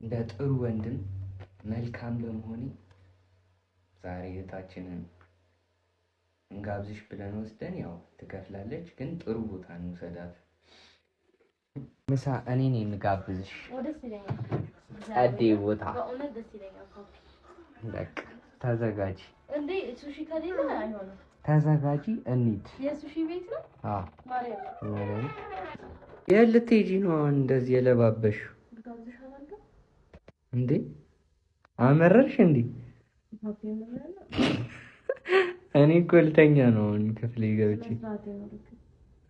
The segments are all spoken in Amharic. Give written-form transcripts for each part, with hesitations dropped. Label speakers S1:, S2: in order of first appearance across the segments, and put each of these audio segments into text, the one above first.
S1: እንደ ጥሩ ወንድም መልካም በመሆኔ ዛሬ እህታችንን እንጋብዝሽ ብለን ወስደን ያው ትከፍላለች፣ ግን ጥሩ ቦታ እንውሰዳት። ምሳ እኔ ነኝ የምጋብዝሽ። ጸዴ ቦታ በቃ ተዘጋጂ፣ ተዘጋጂ፣ እንሂድ።
S2: የሱሺ ቤት ነው።
S1: የት ልትሄጂ ነው አሁን እንደዚህ የለባበሽው? እንዴ አመረርሽ እንዴ? እኔ እኮ ልተኛ ነው አሁን ክፍሌ ገብቼ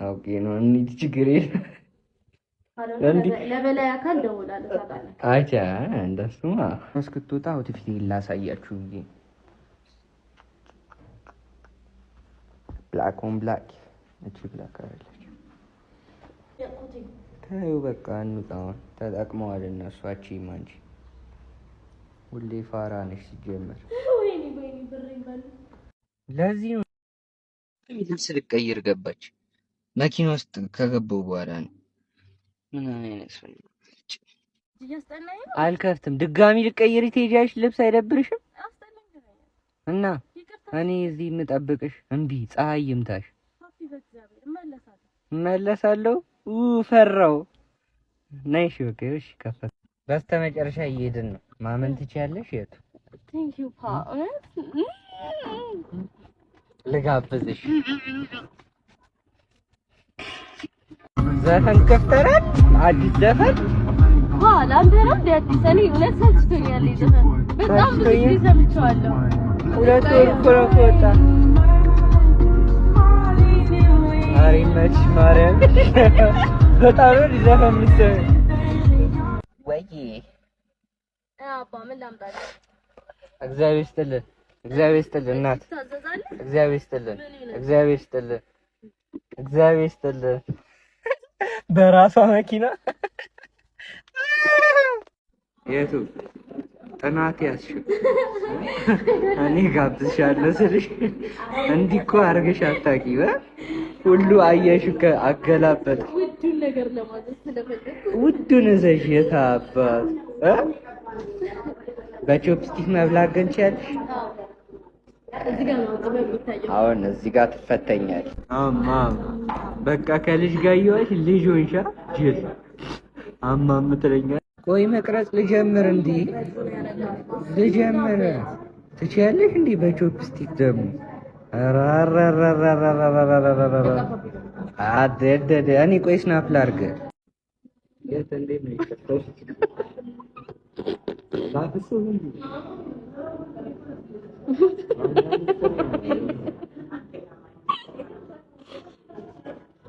S1: አውቄ ነው። እንሂድ፣ ችግር የለም።
S2: ለበላይ አካል ደውላለሁ። ታውቃለህ?
S1: አቻ እንደሱማ እስክትወጣ outfit ላሳያችሁ ብዬ black on black። እቺ black አይደለች። ተይው በቃ እንውጣ። ተጠቅመዋል እነሱ። አቺም አንቺ ሁሌ ፋራ ነሽ ሲጀመር። ለዚህ ነው ልብስ ልቀይር ገባች። መኪና ውስጥ ከገባው በኋላ ነው። ምን አይነት ሰው አልከፍትም። ድጋሚ ልቀይር ትሄጃለሽ? ልብስ አይደብርሽም? እና እኔ እዚህ የምጠብቅሽ እምቢ። ፀሐይ ይምታሽ። እመለሳለሁ። ፈራው። ነይ እሺ፣ በቃ እሺ። ከፈት በስተመጨረሻ እየሄድን ነው። ማመን ትችያለሽ? የቱ ልጋብዝሽ? ዘፈን ከፍተናል። አዲስ ዘፈን
S2: ለአንተ ነው እንደ አዲስ። እኔ እውነት ሰልችቶኛል ዘፈን በጣም ብዙ ጊዜ ሰምቼዋለሁ።
S1: 2 ወር እኮ ነው ከወጣ። ኧረ ይመችሽ ማርያም። በጣም ነው ዘፈን የምትሰሚው ወይ?
S2: አባ ምን ላምጣልህ?
S1: እግዚአብሔር ይስጥልን፣ እግዚአብሔር ይስጥልን እናት፣ እግዚአብሔር ይስጥልን፣ እግዚአብሔር ይስጥልን፣ እግዚአብሔር ይስጥልን። በራሷ መኪና የቱ ጥናት ያዝሽው? እኔ ጋብዝሻለሁ ስልሽ እንዲህ እኮ አድርገሽ አታውቂም። ሁሉ አየሽ፣ አገላበጥ
S2: ውዱን ነገር ለማዘዝ ስለፈለኩ
S1: ውዱን እዘሽ የታባት በ chopstick መብላት ግን ቻልሽ። አሁን እዚህ ጋር ትፈተኛል። አማም በቃ ከልጅ ጋር እየዋልሽ ልጅ ሆንሻ። ጅል አማም ትለኛለህ። ቆይ መቅረጽ ልጀምር፣ እንዲህ ልጀምር። ትችያለሽ እንዲህ በ chopstick ደግሞ እኔ ቆይ snap ላድርግ።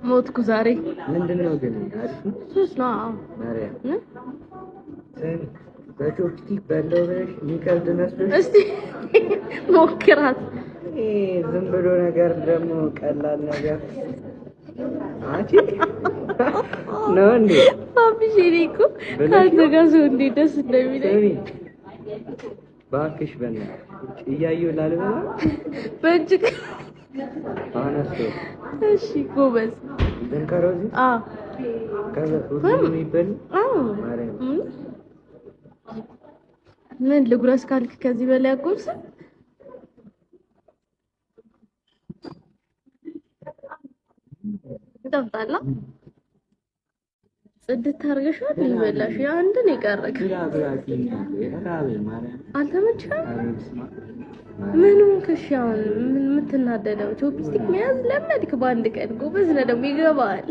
S2: ሞትኩ ዛሬ።
S1: ምንድን ነው ግን?
S2: ሱስ ነው።
S1: በ chopstick በለው ብለሽ የሚቀልድ መስሎሽ?
S2: እስቲ ሞክራት።
S1: ዝም ብሎ ነገር ደግሞ ቀላል ነገር አንቺ ነው እንዴ?
S2: አብሽ እኔ እኮ ከአንተ ጋር ሰው እንዴት ደስ እንደሚለኝ
S1: እባክሽ፣ በእናትሽ እያየሁ ላልበላ
S2: በእጅ
S1: አነሱ።
S2: እሺ ጎበዝ። ምን ልጉረስ ካልክ ከዚህ በላይ አጎርስም። ይጣፍጣል። ጽድት አድርገሻል። ይበላሽ አንድን የቀረክ አልተመቸህም? ምን ሆንክ? አሁን ምን የምትናደደው? chopstick መያዝ ለመድክ በአንድ ቀን። ጎበዝ ነህ ደግሞ ይገባሃል።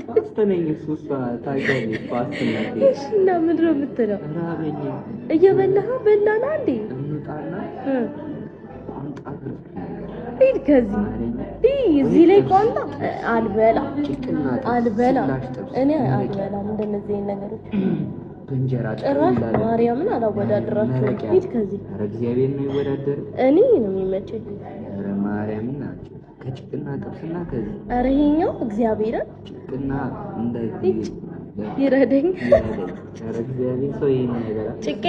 S2: እሺ እና ምንድን ነው የምትለው? እየበላህ በላና እንዴ ሂድ ከዚህ እዚህ ላይ ቋንጣ አልበላ አልበላ እኔ አልበላም እንደነዚህ ነገሮች ጭራሽ ማርያምን አላወዳድራቸውም። ሂድ ከዚህ።
S1: ኧረ እግዚአብሔር ነው ይወዳደር።
S2: እኔ ነው የሚመቸኝ።
S1: ኧረ ማርያምን ከጭቅና ጥብስና ከዚህ
S2: ኧረ ይሄኛው እግዚአብሔርን
S1: ጭቅና እንደዚህ
S2: ይረደኝ።
S1: ኧረ እግዚአብሔር ሰው ይሄን ነገር
S2: ጭቄ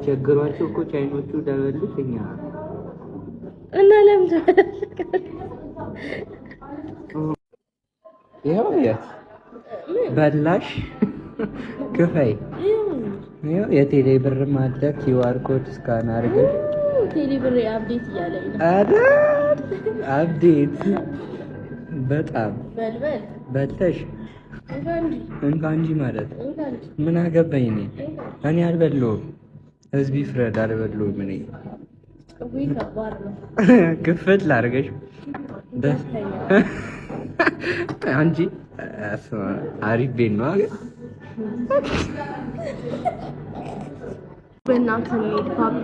S1: ቸግሯቸው እኮ ቻይኖቹ ደበሉት እኛ
S2: እና ለምን
S1: ይኸው የት በላሽ ክፈይ። ይኸው የቴሌ ብርም አለ። QR code scan አድርገሽ።
S2: ቴሌ ብር update እያለኝ ነው።
S1: ኧረ update በጣም።
S2: በልበል።
S1: በልተሽ።
S2: እንካ እንጂ።
S1: እንካ እንጂ ማለት?
S2: እንካ እንጂ።
S1: ምን አገባኝ እኔ? እኔ አልበላሁም። ህዝብ ይፍረድ። አልበላሁም እኔ።
S2: ውይ ከባድ ነው።
S1: ክፍል ላድርገሽ አንቺ። አሪፍ ቤት ነው ግን።
S2: በእናትህ እንሂድ ፓፒ።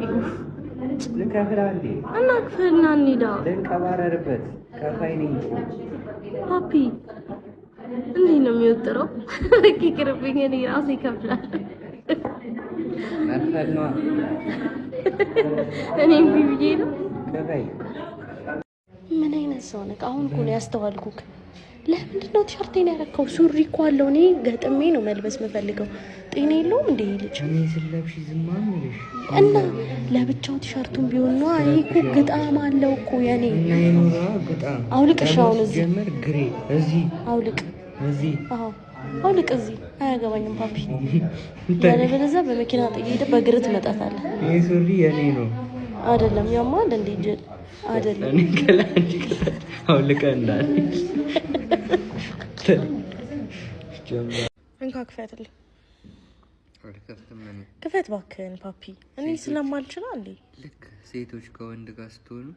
S1: ልከፍል አንዴ።
S2: እና ክፈልና እንሂዳ።
S1: ልንቀባረርበት ከፋይ ነኝ።
S2: ፓፒ እንዴት ነው የሚወጥረው? ይቅርብኝ፣ እኔ ራሴ ይከፍላል።
S1: መክፈል ነዋ።
S2: እኔ እምቢ ብዬ ነው።
S1: ከፋይ።
S2: ምን አይነት ሰው ነህ? አሁን እኮ ነው ያስተዋልኩክ። ለምንድን ነው ቲሸርቴን ያረከው? ሱሪ እኮ አለው። እኔ ገጥሜ ነው መልበስ የምፈልገው። ጤና የለውም እንደ ይሄ ልጅ።
S1: እኔ ስለብሽ ዝም አልልሽ።
S2: እና ለብቻው ቲሸርቱን ቢሆን ነው። ይሄ እኮ ግጣም አለው እኮ የኔ።
S1: እና የኖራ በጣም።
S2: አውልቅ። እሺ አሁን እዚህ
S1: ጀመር ግሬ እዚህ።
S2: አውልቅ።
S1: እዚህ።
S2: አዎ አውልቅ። እዚህ አያገባኝም ፓፒ። ያለበለዚያ በመኪና ጥዬ ሄደህ በእግርህ ትመጣታለህ።
S1: ይህ ሱሪ የኔ ነው።
S2: አይደለም፣ ያማል እንዴ ጅል አይደለም።
S1: እኔ ከላይ አንቺ ከታች አውልቀህ እንዳለች ጀመር።
S2: እንካ ክፈትልኝ።
S1: አልከፍትም እኔ።
S2: ክፈት እባክህን ፓፒ። እኔ ስለማልችል እንዴ።
S1: ልክ ሴቶች ከወንድ ጋር ስትሆኑ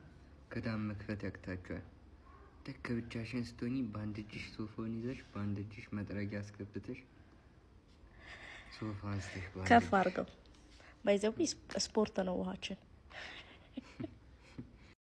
S1: ክዳን መክፈት ያቅታቸዋል። ልክ ብቻሽን ስትሆኚ በአንድ እጅሽ ሶፋውን ይዘሽ በአንድ እጅሽ መጥረጊያ አስገብተሽ ሶፋ አንስተሽ በአንድ
S2: ከፍ
S1: እጅሽ
S2: አድርገው። By the way ስፖርት ነው ውሃችን።